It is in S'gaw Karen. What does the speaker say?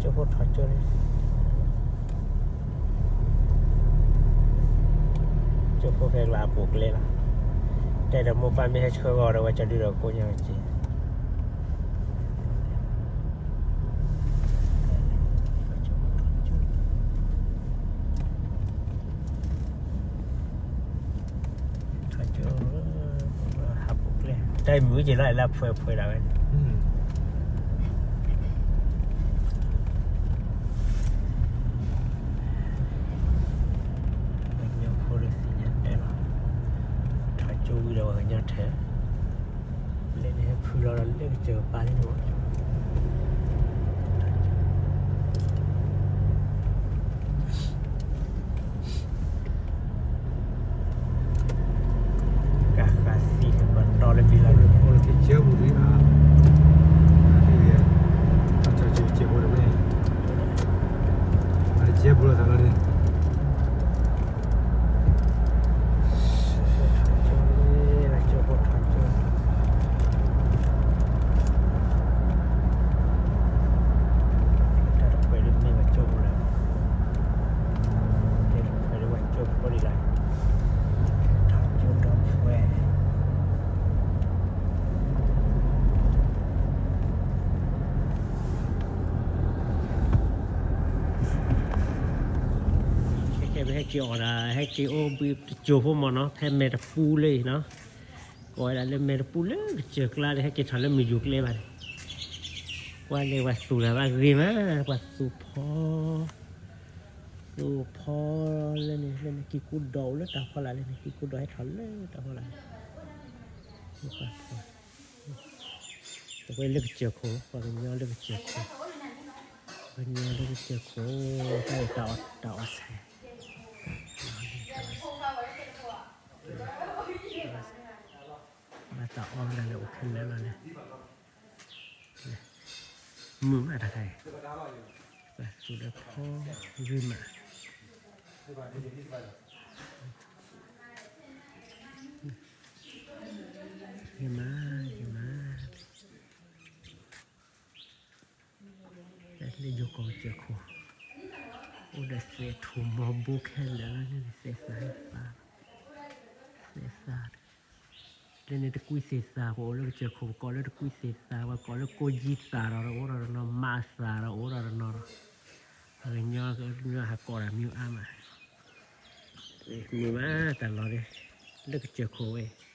ကၠိဖိထီၣ်ကၠိလံ, ကၠိဖိဖဲလၢအပူၤကျဲလီၤ, တဲဒီးမိၢ်ပၢ်မ့ၢ်ဟဲဆှၢဂီၤဒီး ဝဲကၠီဒုဒီးကိးညါဝဲက့ၤ ထီၣ်ကၠိ, ဟးပူၤကျဲ, တၢ်မုာ်က့ၤလီၤ လၢအဖှဲးဖှဲးဒၣ်ဝဲန့ၣ်, ပှၤကညီဖိဒီးသ့ၣ်ညါတဲလီၤ, ထီၣ်ကၠိဝံၤဒီးပှၤကညီထဲ လၢန့ၣ်ဟဲဖုလီၤဒီးလၢကစၢၢ်ပာ်လံန့ၣ်, ကဃးသံကပတီၢ်လၢဘံလီၤန့ၣ်, အိၣ်လၢကစၢၢ်ပူၤဒ်အါ, ကစၢၢ်ပူၤလီၤသးလီၤန့ၣ် ကၠိဖိထီၣ်ကၠိ, ကၠိဖိထီၣ်ကၠိ, တၢ်တပှဲၤဒ်မ့ၢ်ဝဲကၠိဖိလီၤ, တၢ်တပှဲၤဒ်ဝဲကၠိဖိဒ်လဲၣ်, ထီၣ်ကၠိဒီးဖှဲး ခဲခဲပဟဲက့ၤအီၣ်ဒၣ် ဟဲက့ၤအိၣ်ဘှံးတစိၢ်ဖိမ့ၢ်နီၤ, ဖဲမဲာ်တပူၤလၢအံၤနီၤ, ကိးဝဲဒၣ်လၢမဲာ်တပူၤလၢကစၢၢ်ကျါဒီး ဟဲက့ၤထီၣ်လၢမုၢ်ယူၤကျဲဘၣ်န့ၣ်, ကွၢ်လဲၤပှၤသူၣ်တၢ်ဘၣ်ဂ့ၤမး, ပှၤသူၣ်ဖီ သူၣ်ဖီလၢန့ၣ် လၢန့ၣ် ကံၢ်ကူဒီးအိၣ်လၢတၢ်ဖီလာ်လၢန့ၣ်, ကံၢ်ကူဒီးဟဲထီၣ်လၢတၢ်ဖီလာ်န့ၣ်, ပှၤ ပဝဲလၢကစၢၢ်ခိၣ်, ပှၤကညီလၢကစၢၢ်ခိၣ်, ပှၤကညီလၢကစၢၢ်ခိၣ်, တၢ်အီၣ်တၢ်အီဆဲး, ဘၣ်တၢ်အီၣ်လၢလၢအိၣ်ခဲလၢာ်လီၤန့ၣ်, မုာ်မးတခါအံၤ, ပှၤသူၣ်ဒီးဖီဂ့ၤမး, ဂ့ၤမး ဂ့ၤမး လၢယိၤကီၢ်ကစၢၢ်ခိၣ်, အိၣ်ဒီးသဲးထူၣ်မီၤဘိခဲလၢာ်လီၤန့ၣ်, သဲးသး, သဲးသး, လၢန့ၣ်တကွံသ့ၣ်သး, ပအိၣ်လၢကစၢၢ်ခိၣ် ပကိးလၢတကွံသ့ၣ်သး, ပှၤကိးလၢကိၣ်ကၠံသးဒီး အိၣ်ဒီးတနီၤ, မးသးဒီး အိၣ်ဒီးတနီၤဒီး, ပှၤကညီဟးကိးတၢ်မံၤအါမး, မုာ်မးတၢ်လီၢ်န့ၣ်, လၢကစၢၢ်ခိၣ်ဝဲ